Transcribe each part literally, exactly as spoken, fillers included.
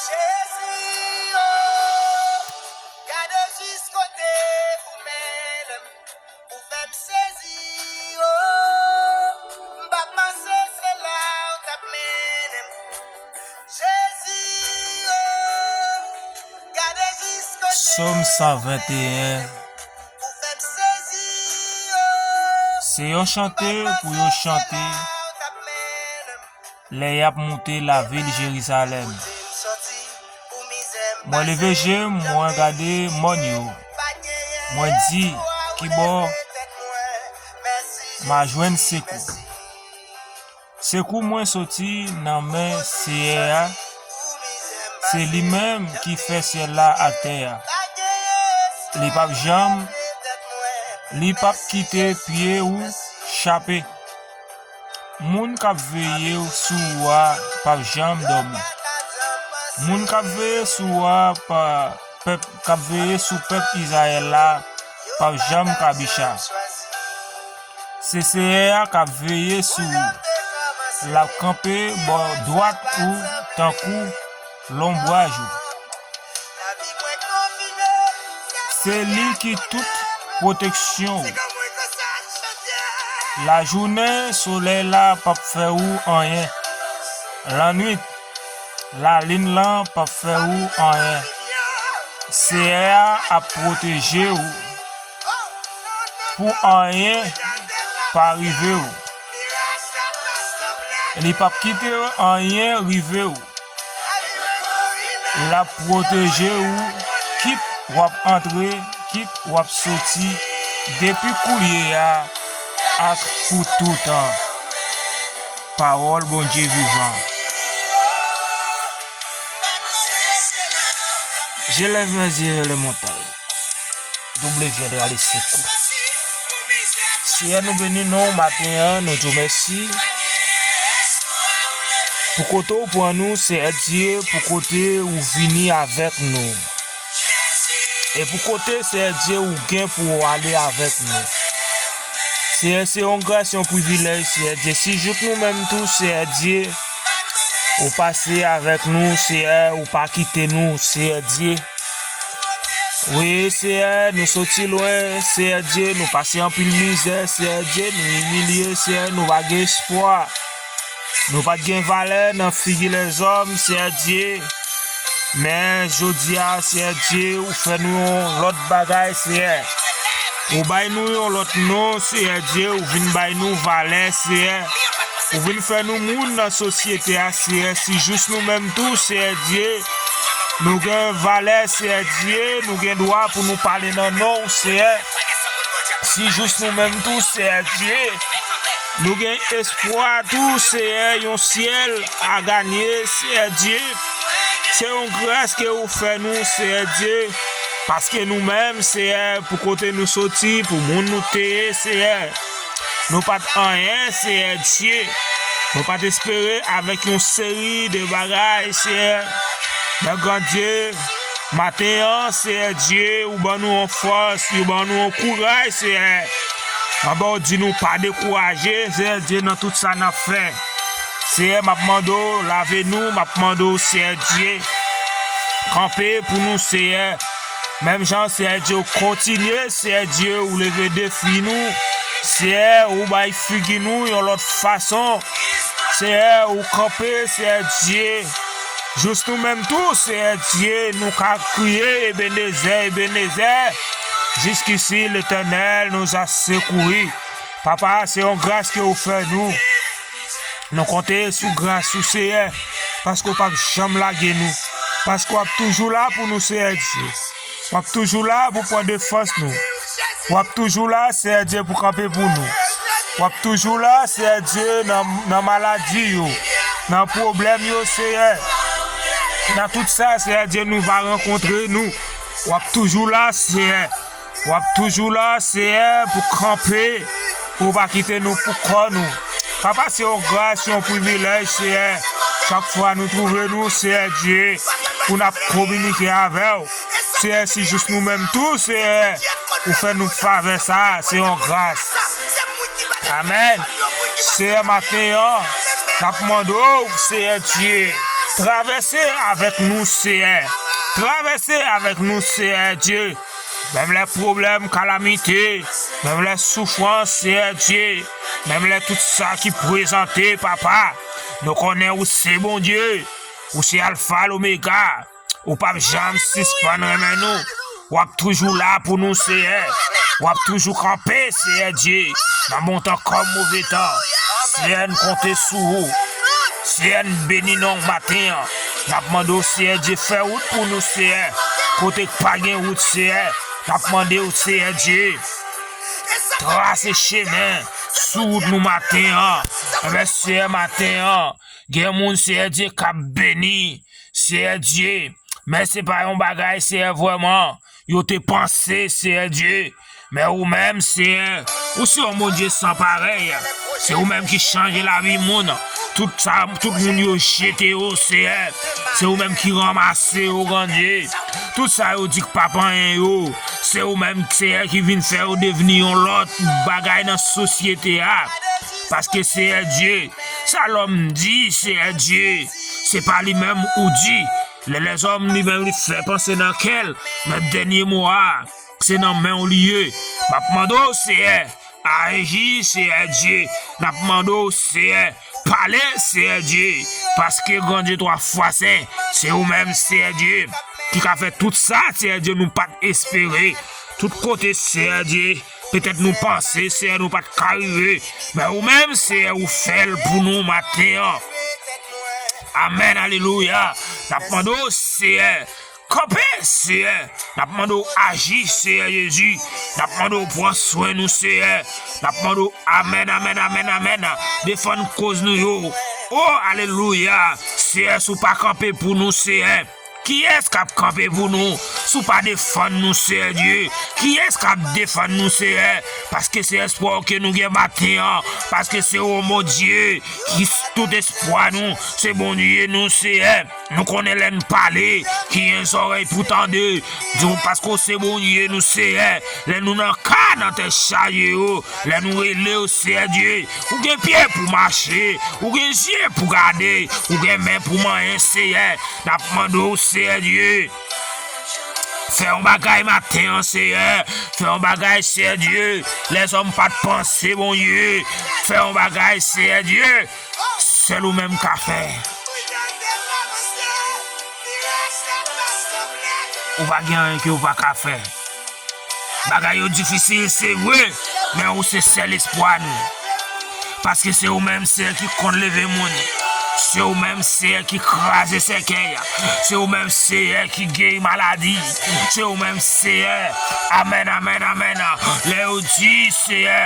Jezi, oh, gade jis kote ou mennen m, ou fè m sezi, oh, m pa panse se la ou t ap mennen m. Jezi, oh, gade jis kote Sòm san venteyen. Se yon chante pou yo chante lè y ap moute lavil Jerizalèm. Mwen leve je m, mwen gade mòn yo. Mwen di, kibò m a jwenn sekou? Sekou mwen soti nan men Seyè a, se li menm ki fè syèl la ak tè a. Li p ap janm, li p ap kite pye ou chape. Moun k ap veye sou ou a p ap janm dòmi. Moun k ap veye sou ou a pa, pèp, k ap veye sou pèp Izrayèl la p ap janm kabicha. Se Seyè a k ap veye sou ou. L ap kanpe bò dwat ou tankou lonbraj ou. Se li ki tout pwoteksyon ou. Lajounen, solèy la p ap fè ou anyen. Lannwit, lalin lan p ap fè ou anyen. Seyè a ap pwoteje ou pou anyen pa rive ou. Li p ap kite anyen rive ou. L ap pwoteje ou, kit w ap antre, kit w ap soti, depi koulye a ak pou toutan. Pawòl Bondye vivan. Je lève mes yeux vers les montagnes. D'où me viendra le secours? Seyè, nou beni non w maten an, nou di w mèsi pou kote w pran nou, Seyè Dye, pou kote ou vini avèk nou. E pou kote, Seyè Dye, ou gen pou w ale avèk nou. Seyè, se yon gras, yon privilèj, Seyè Dye. Si jouk nou menm tou, Seyè Dye, ou pase avèk nou, Seyè, ou pa kite nou, Seyè Dye. Wi, Seyè, nou soti lwen, Seyè Dye, nou pase anpil mizè, Seyè Dye, nou imilye, Seyè, nou pa gen espwa. Nou pa t gen valè nan figi lèzòm, Seyè Dye. Men jodi a, Seyè Dye, ou fè nou yon lòt bagay, Seyè. Ou bay nou yon lòt non, Seyè Dye, ou vin bay nou valè, Seyè. Ou vin fè nou moun nan sosyete a, Seyè. Si jis nou menm tou, Seyè Dye, nou gen valè, Seyè Dye, nou gen dwa pou nou pale nan non w, Seyè. Si jis nou menm tou, Seyè Dye, nou gen espwa tou, Seyè, yon syèl a ganye, Seyè Dye. Se yon gras ke ou fè nou, Seyè Dye, paske nou menm, Seyè, pou kote nou soti, pou moun nou te ye, Seyè, nou pa t anyen, Seyè Dye. Nou pa t espere avèk yon seri de bagay, Seyè. Men, Gran Dye, maten an, Seyè Dye, ou ban nou yon fòs, ou ban nou yon kouraj, Seyè. Anba w di nou pa dekouraje, Seyè Dye, nan tout sa n ap fè. Seyè, m ap mande w lave nou, m ap mande w, Seyè Dye, kanpe pou nou, Seyè. Menm jan, Seyè Dye, ou kontinye, Seyè Dye, ou leve defi nou. Seyè, ou bay figi nou yon lòt fason. Seyè, ou kanpe, Seyè Dye. Jis nou menm tou, Seyè Dye, nou ka kriye, Ebenezè, Ebenezè. Jiskisi, Letènèl nous a secourus. Papa, se yon gras ke ou fè nou. Nou konte sou gras ou, Seyè, paske w p ap janm lage nou, paske w ap toujou la pou nou, Seyè Dye. W ap toujou la pou pran defans nou. W ap toujou la, Seyè Dye, pou kanpe pou nou. W ap toujou la, Seyè Dye, nan, nan maladi yo, nan pwoblèm yo, Seyè. Nan tout sa, Seyè Dye, nou va rankontre nou. W ap toujou la, Seyè. W ap toujou la, Seyè, pou kanpe, pou w pa kite nou pou kò nou. Papa, se yon gras, se yon privilèj, Seyè. Chak fwa nou twouve nou, Seyè Dye, pou n ap kominike avè w. Seyè, si jis nou menm tou, Seyè, ou fè nou favè sa a, se yon gras. Amèn. Seyè, maten an, n ap mande w, Seyè Dye, travèse avèk nou, Seyè. Travèse avèk nou, Seyè Dye. Menm lè pwoblèm, kalamite, menm lè soufrans, Seyè Dye, menm lè tout sa ki prezante, Papa, nou konnen ou se Bondye, ou se Alfa, Lomega. Ou p ap janm sispann renmen nou. W ap toujou la pou nou, Seyè. W ap toujou kanpe, Seyè Dye, nan bon tan kòm move tan. Seyè, n konte sou ou. Seyè, n beni non w maten an. N ap mande w, Seyè Dye, fè wout pou nou, Seyè. Kote k pa gen wout, Seyè, n ap mande w, Seyè Dye, trase chemen sou wout nou maten an. Enben, Seyè, maten an, gen moun, Seyè Dye, k ap beni, Seyè Dye. Men se pa yon bagay, Seyè, vrèman, yo te panse, Seyè Dye. Men ou menm, Seyè, ou se yon Bondye san parèy. Se ou menm ki chanje lavi moun. Tout sa, tout moun yo jete yo, Seyè. Se ou menm ki ranmase yo, Grandye. Tout sa yo di k p ap anyen yo, se ou menm, Seyè, ki vin fè yo devni yon lòt bagay nan sosyete a. Paske, Seyè Dye, sa lòm di, Seyè Dye, se pa li menm ou di. Lè lèzòm li menm li fè panse nan kè l, men dènye mo a, se nan men w li ye. M ap mande w, Seyè, aji, Seyè Dye. N ap mande w, Seyè, pale, Seyè Dye. Paske, Grandye twa fwa sen, se ou menm, Seyè Dye, ki ka fè tout sa, Seyè Dye, nou pa t espere. Tout kote, Seyè Dye, petèt nou panse, Seyè, nou pa t ka rive. Men ou menm, Seyè, ou fè l pou nou maten an. Amèn, alelouya. N ap mande w, Seyè, kanpe, Seyè. N ap mande w aji, Seyè Jezi. N ap mande w pran swen nou, Seyè. N ap mande w, amèn, amèn, amèn, amèn, defann koz nou yo. O, alelouya. Seyè, si w pa kanpe pou nou, Seyè, kiyès k ap kanpe pou nou? Si w pa defann nou, Seyè Dye, kiyès k ap defann nou, Seyè? Paske se espwa w ke nou gen maten an. Paske se ou, Bondye, ki s-, tout espwa nou. Se Bondye nou, Seyè. Nou konnen lè n pale, ki gen zòrèy pou tande. Di w, paske w se Bondye nou, Seyè. Lè nou nan ka, nan tèt chaje yo, lè nou rele w, Seyè Dye, ou gen pye pou mache, ou gen zye pou gade, ou gen men pou manyen, Seyè. N ap mande w, Seyè Dye, fè yon bagay maten an, Seyè. Fè yon bagay, Seyè Dye. Lèzòm pa t panse, Bondye. Fè yon bagay, Seyè Dye. Sèl ou menm ka fè. Ou pa gen anyen ke ou pa ka fè. Bagay yo difisil, se vre, men ou se sèl espwa nou. Paske se ou menm, Seyè, ki konn leve moun. Se ou menm, Seyè, ki kraze sèkèy. Se ou menm, Seyè, ki geri maladi. Se ou menm, Seyè. Amèn, amèn, amèn. Lè yo di, Seyè,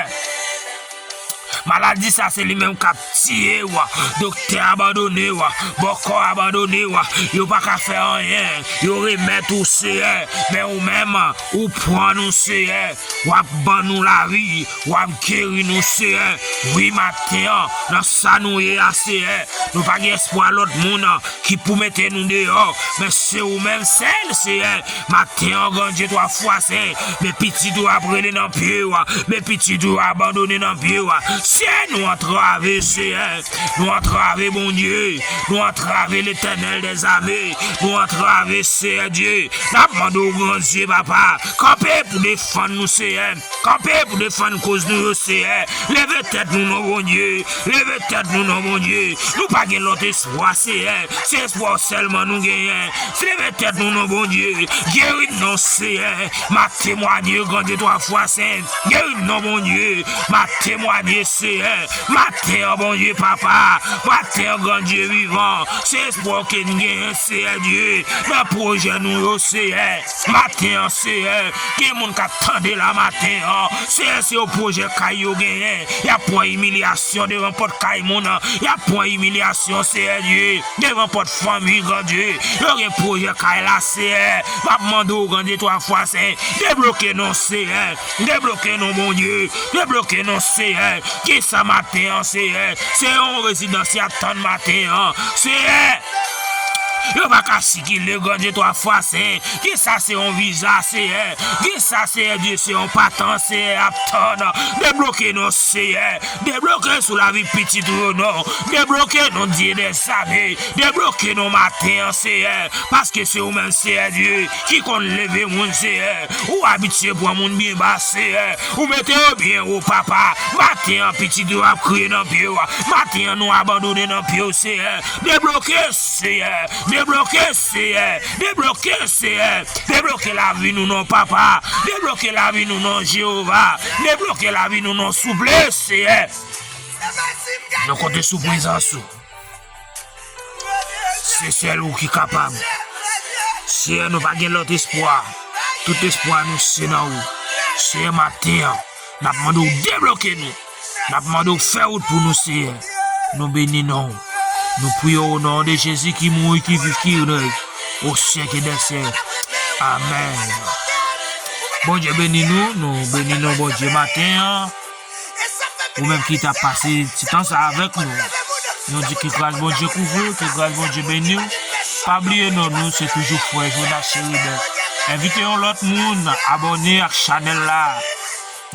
maladi sa se li menm k ap tiye w, doktè abandone w, bòkò abandone w, yo pa ka fè anyen, yo remèt ou, Seyè, men ou menm, ou pran nou, Seyè, w ap ban nou lavi, w ap geri nou, Seyè. Wi, maten an, nan sa nou ye a, Seyè, nou pa gen espwa lòt moun ki pou mete nou deyò, men se ou menm sèl, Seyè. Maten an, Grandye twa fwa sen, men pitit ou ap rele nan pye w, men pitit ou abandone nan pye w. Seyè, nou antrave, Seyè. Nou antrave, Bondye. Nou antrave, Letènèl dèzame. Nou antrave, Seyè Dye. N ap mande w, Grandye, Papa, kanpe pou defann nou, Seyè. Kanpe pou defann koz nou yo, Seyè. Leve tèt nou non, Bondye. Leve tèt nou non, Bondye. Nou pa gen lòt espwa, Seyè. Se espwa w sèlman nou genyen. Leve tèt nou non, Bondye. Geri n non, Seyè. M ap temwanye, Grandye twa fwa sen. Geri n non, Bondye. M ap temwanye, Seyè. Maten an, Bondye, Papa. Maten an, Grandye vivan. Se espwa w ke n genyen, Seyè Dye. Nan pwojè nou yo, Seyè. Maten an, Seyè, gen moun k ap tande la maten an. Seyè, se yon pwojè kay yo genyen. Y ap pran imilyasyon devan pòt kay moun. Y ap pran imilyasyon, Seyè Dye, devan pòt fanmi, Grandye. Yo gen pwojè kay la, Seyè. M ap mande w, Grandye, twa fwa sen, debloke non, Seyè. Debloke non, Bondye. Debloke non, Seyè. Kisa maten an, Seyè? Se yon rezidans y ap tann maten an, Seyè. Yo pa ka sikile, Gran Dye, twa fwa sen. Kisa se yon viza, Seyè? Kisa, Seyè Dye, se yon patans, Seyè, ap tann? Debloke nou, Seyè. Debloke sou lavi pitit ou yo, non. Debloke nou, Dye dèzame. Debloke nou maten an, Seyè. Paske se ou menm, Seyè Dye, ki konn leve moun, Seyè. Ou abitye pran moun byen ba, Seyè. Ou mete yo byen wo, papa. Maten an, pitit yo ap kriye nan pye w. Maten an, nou abandone nan pye w, Seyè. Debloke, Seyè. Debloke, Seyè. Debloke, Seyè. Debloke lavi nou, non, papa. Debloke lavi nou, non, Jewova. Debloke lavi nou, non, souple, Seyè. Nou konte sou prezans ou. Se sèl ou ki kapab. Seyè, nou pa gen lòt espwa. Tout espwa nou se nan ou. Seyè, maten an, n ap mande w debloke nou. N ap mande w fè wout pou nou, Seyè. Nou beni non w. Nou priye w o non de Jezi ki mouri, ki viv, ki rèy o syèk e dè syèk. Amèn. Bondye beni nou. Nou beni non Bondye maten an. Ou menm ki t ap pase ti tan sa avèk nou, nou di ke gras Bondye kouvri w, ke gras Bondye beni w. Pa bliye non nou, se toujou frè Jonas Chérubin. Envite yon lòt moun abòne ak chanèl la.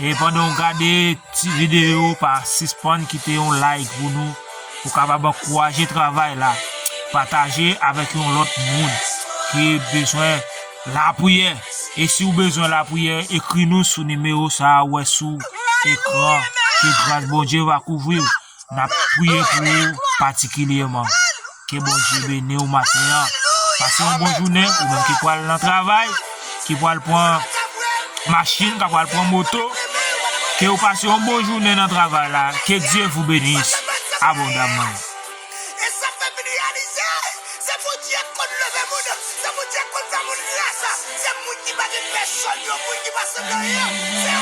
E pandan w gade ti videyo, pa sispann kite yon like pou nou, pou kapab ankouraje travay la. Pataje avèk yon lòt moun ki bezwen lapriyè. E si w bezwen lapriyè, ekri nou sou nimewo sa a ou wè sou ekran. Ke gras Bondye va kouvri w. N ap priye pou ou patikilyèman. Ke Bondye beni w maten an. Pase yon bon jounen, ou menm ki pral nan travay, ki pral pran machin, ki pral pran moto. Ke w pase yon bon jounen nan travay la. Que Dieu vous bénisse abondamment. E sa fè m reyalize, se Bondye k konn leve moun, se Bondye k konn fè moun gras, se moun ki pa gen pèsonn yo, moun ki pa sanble anyen, se